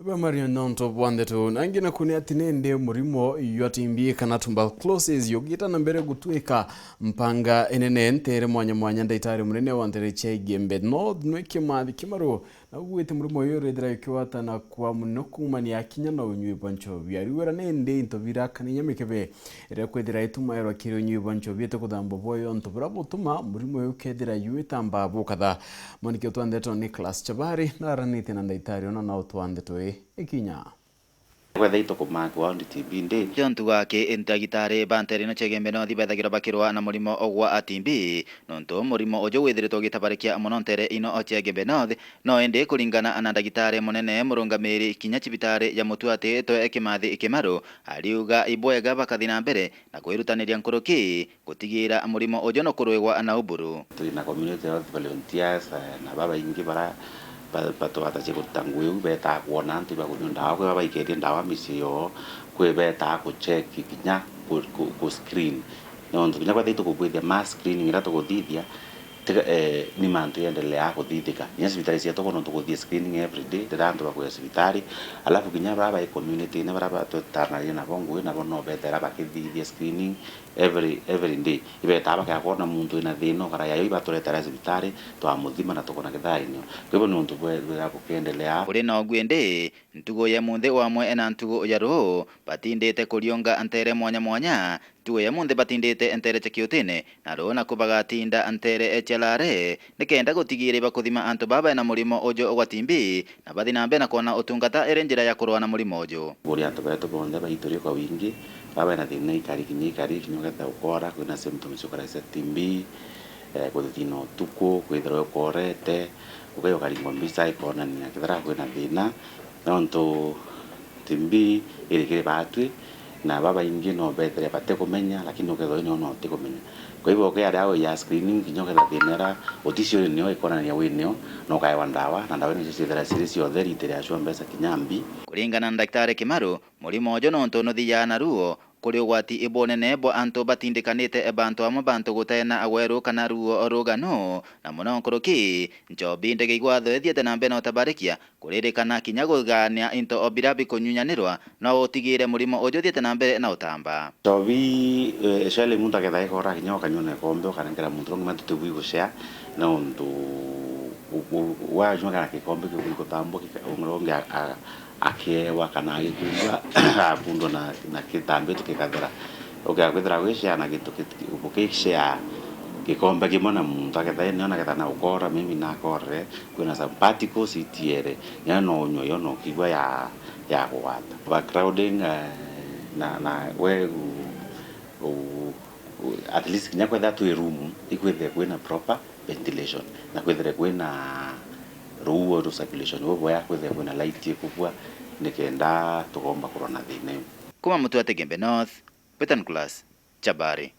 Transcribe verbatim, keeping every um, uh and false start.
Bamario nontu bwa ndeto na ingi naku ni ati nindi murimo jwa T B kana tuberculosis jugita na mbere gutwika mpanga inene ntere mwanya mwanya. Ndagitari munene wa ntere cia Igembe North nwe Kimathi Kimaru na ugwite murimo uyu urethira ukigwatana kwa muno kuumania kinya na unyui bwa nchobi. Ariwira nindi into birakaninya mikebe iria kwithira itumairwa kiri unyui bwa nchobi iti kuthambwa bwoyo untu buria butuma murimo uyu ukethira jwitamba bukatha. Mwandiki wetu wa ndeto Nicholas Chabari naaranitie na ndagitari ona na utwa ndeto ii ikinya. Kwetha itukumakwa ndi T B ndi. Kio ntuga aki ndagitari ba ntere ino cia Igembe North bethagirwa bakirwa na murimo gwa T B, nontu murimo uju withiritwe ugitabarikia muno ntere ino cia Igembe North. No indi kuringana na ndagitari munene murungamiri kinya cibitari ya Mutuati twe Kimathi Kimaru, ariuga ibwega bakathi na mbere na kwirutaniria nkuruki gutigira murimo uju nukurwigwa na uburu. Twina community health volunteers, eh, na babaingi bara ba-, batwatacie kuruta ngugi iu betaa kwona antu ibakunyua ndawa, kwi babaiketie ndawa micii yoo, kwi betaa kucheck kinya ku, ku, ku screen. Nontu kinya kwethira itukubwithia mass screening iria tukuthithia, tiga, eh, ni mantu yendelea kuthithika. Kinya cibitari cietu kono tukuthithia screening every day, riria antu bakuja cibitari, alafu kinya bara bai community-ini bara ba-, tutaranagia nabo ngugi, nabo no bethera bakithithia screening every, every day. Ibetaa bakea kwona muntu wina thina ukara yayo, ibaturetera cibitari, twamuthima na tukona kithara inio. Kwa hivyo ni untu bwe-, bwega bukiendelea. Kuri na uguo indi, ntugu ya munthi wamwe na ntugu ya ruu batindite kuriunga ntere mwanya mwanya, ntugu ya munthi batindite ntere cia Kiutine, na ruu naku bagatinda ntere cia Lare, nikenda gutigira ibakuthima antu baba bena murimo uju gwa T B, na bathi na mbere na kwona utungata iri njira ya kurwa na murimo uju. Kuri antu betu bonthe baituri kwa wingi, baba bena thina ikari kinya ikari, kinya ukethira ukora, kwina symptoms ukara cia T B, eh, kuthithina utuku, kwithirwa ukorete, ukai ukaringwa mbica ikonania kethira kwina thina, nontu T B iri kiri baatwi, na babaingi no bethire batikumenya, lakini ukethirwa ino no utikumenya. Kwa hivyo, ukiaria au ya screening, kinya ukethira thina ira uticio wi nio ikonania wi nio, na ukaewa ndawa, na ndawa nicio ciithira ciri cionthe ritire acua mbeca kinya mbi. Kuringana na Daktari Kimaru, murimo uju nontu nuthiaa na ruo, kuri ugwati ibunene bwa antu batindikanite bantu amwe bantu gutena gweru kana ruo ruganu, na muno nkuruki, nchobi ndege igwatho ithiete na mbere na utabarikia, kuririkana kinya kugania into o biria bikunyunyanirwa, no utigire murimo uju uthiete na mbere na utamba. Nchobi, eh, especially muntu aketha ikora kinya ukanyua na ikombe, ukanengera muntu ungi mantu tibui gucea, nontu u-, u-, wanyua kana gikombe kiu gikutambwa, kika-, ungi a-, a-, akiewa kana agikundwa, akundwa na, na kitambi tu gikathera. Ukea kwithira gwicea na gintu ki-, ki-, ukicea gikombe kimwe na muntu aketha ene ona ketha na ukora, maybe na akorere, kwina some particles itiere, nyayo no unywe yo no kigwa ya, ya kugwata. Overcrowding, eh, na, na we u-, u-, u-, at least kinya kwetha twi room, ikwithire kwina proper ventilation, na kwithire kwina ruo ru circulation bubwea, kwithire kwina light ikubua, nikenda tukomba kurwa na thina iu. Kuma Mutuati Igembe North, Betan Class, Chabari.